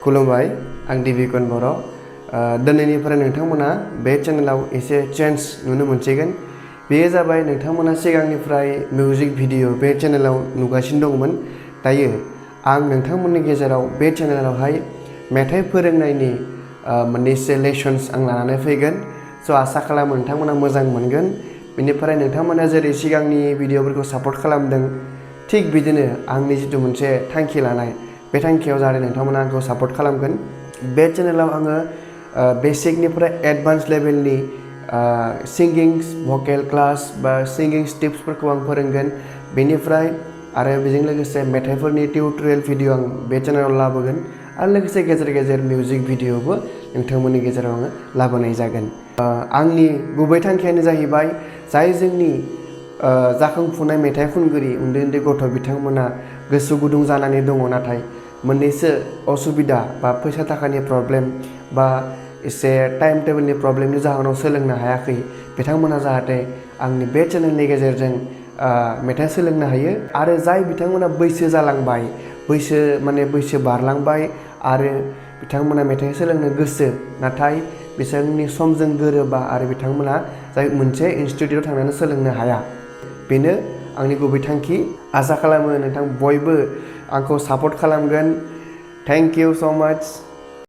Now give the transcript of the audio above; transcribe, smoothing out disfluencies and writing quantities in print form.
खुलुमबाय आं दिबिकन बर' दिनैनिफ्राय नोंथांमोना बे चेनेलाव एसे चेन्ज नुनो मोनसिगोन। बेयो जाबाय नोंथांमोना सिगांनिफ्राय मिउजिक भिडिअ बे चेनेलाव नुगासिनो दंमोन। दायो आं नोंथांमोननि गेजेराव बे चेनेलावहाय मेथाइ फोरोंनायनि मोननैसो लेसन्स आं लानानै फैगोन। स' आसा खालामो नोंथांमोना मोजां मोनगोन। बेनिफ्राय नोंथांमोना जेरै सिगांनि भिडिअफोरखौ सापर्ट खालामदों थिग बिदिनो आंनि जिथु मोनसे थांखि लानाय बे थांखियाव जाहाथे नोंथांमोना आंखौ सापर्ट खालामगोन। बे चेनेलाव आङो बेसिकनिफ्राय एडभान्स लेभेलनि सिंगिं भकेल क्लास बा सिंगिं टिप्सफोरखौ आं फोरोंगोन। बेनिफ्राय आरो बेजों लोगोसे मेथाइफोरनि टिउटरियेल भिडिअ आं बे चेनेलाव लाबोगोन आरो लोगोसे गेजेर गेजेर मिउजिक भिडिअबो नोंथांमोननि गेजेराव आङो लाबोनाय जागोन। आंनि गुबै थांखियानो जाहैबाय जाय जोंनि जाखांफुनाय मेथाइ खनगिरि उन्दै उन्दै गथ' बिथांमोना गोसो गुदुं जानानै दङ, नाथाय मोननैसो असुबिदा बा फैसा थाखानि प्रब्लेम बा एसे टाइम टेबोलनि प्रब्लेमनि जाहोनाव सोलोंनो हायाखै, बिथांमोना जाहाथे आंनि बे चेनेलनि गेजेरजों मेथाइ सोलोंनो हायो। आरो जाय बिथांमोना बैसो जालांबाय, बैसो बारलांबाय आरो बिथांमोना मेथाइ सोलोंनो गोसो, नाथाय बिसोरनि समजों गोरोबा आरो बिथांमोना जाय मोनसे इनस्टिट्युटआव थांनानै सोलोंनो हाया, बेनो आंनि गुबै थांखि। आसा खालामो नोंथां बयबो आंखौ सापर्ट खालामगोन। थेंक इउ स' माच।